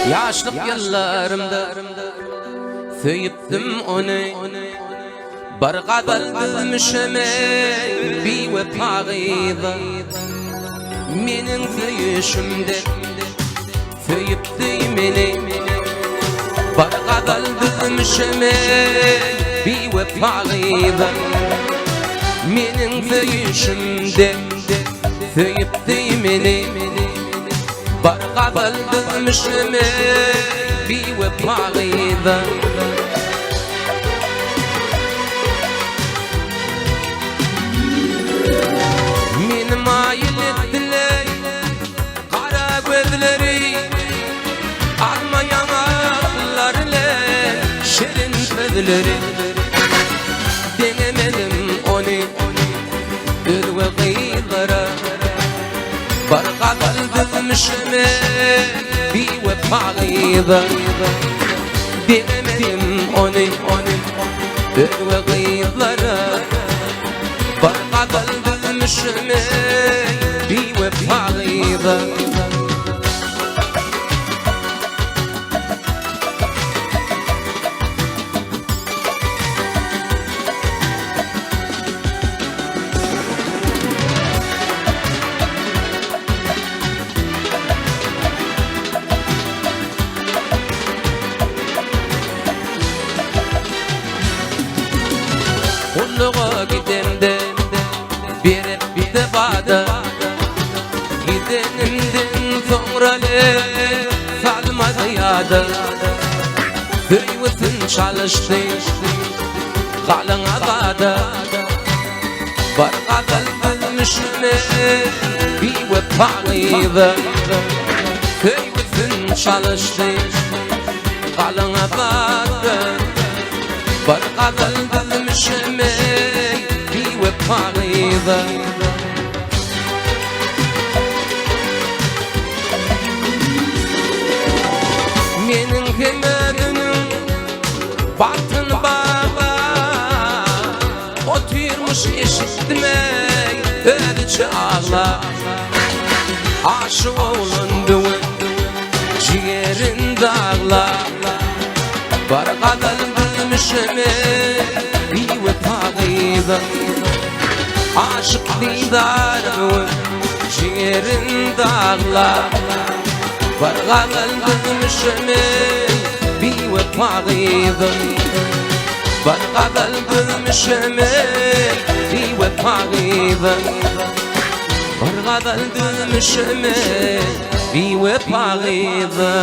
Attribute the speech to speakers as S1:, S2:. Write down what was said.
S1: Ýaşlyk ýyllarymda söýüpdim ony Bir gazal düzmüşem eý biwepa gyza Meniň söýüşimde söýüpdi meni Bir gazal düzmüşem eý biwepa gyza Meniň söýüşimde söýüpdi meni Bir gazal düzmüşem eý biwepa gyza Meni maýyl etdiler gara gözleri Alma ýaňaklar ile şirin sözleri Deňemedim ony özge gyzlara Bir gazal düzmüşem biwepa gyza Deňemedim ony özge gyzlara Bir gazal düzmüşem biwepa gyza. Gulluga gidemde beripdi bada Gidenimden soňra le salmady ýada Söýgüsin çalyşdy galyň azada Bir gazal düzmüşine biwepa gyza Söýgüsin çalyşdy galyň azada Bir gazal düzmüşime biwepa gyza. Meniň hem özüniň bagtyn bagla Otyrmyş eşitdim-eý özüçe agla Aşyk oglan döwen jigerin dagla Bir gazal düzmüşem-eý biwepa gyza Aşyk didar öwen jigerin dagla Bir gazal düzmüşem-eý biwepa gyza Bir gazal düzmüşem-eý biwepa gyza Bir gazal düzmüşem-eý biwepa gyza.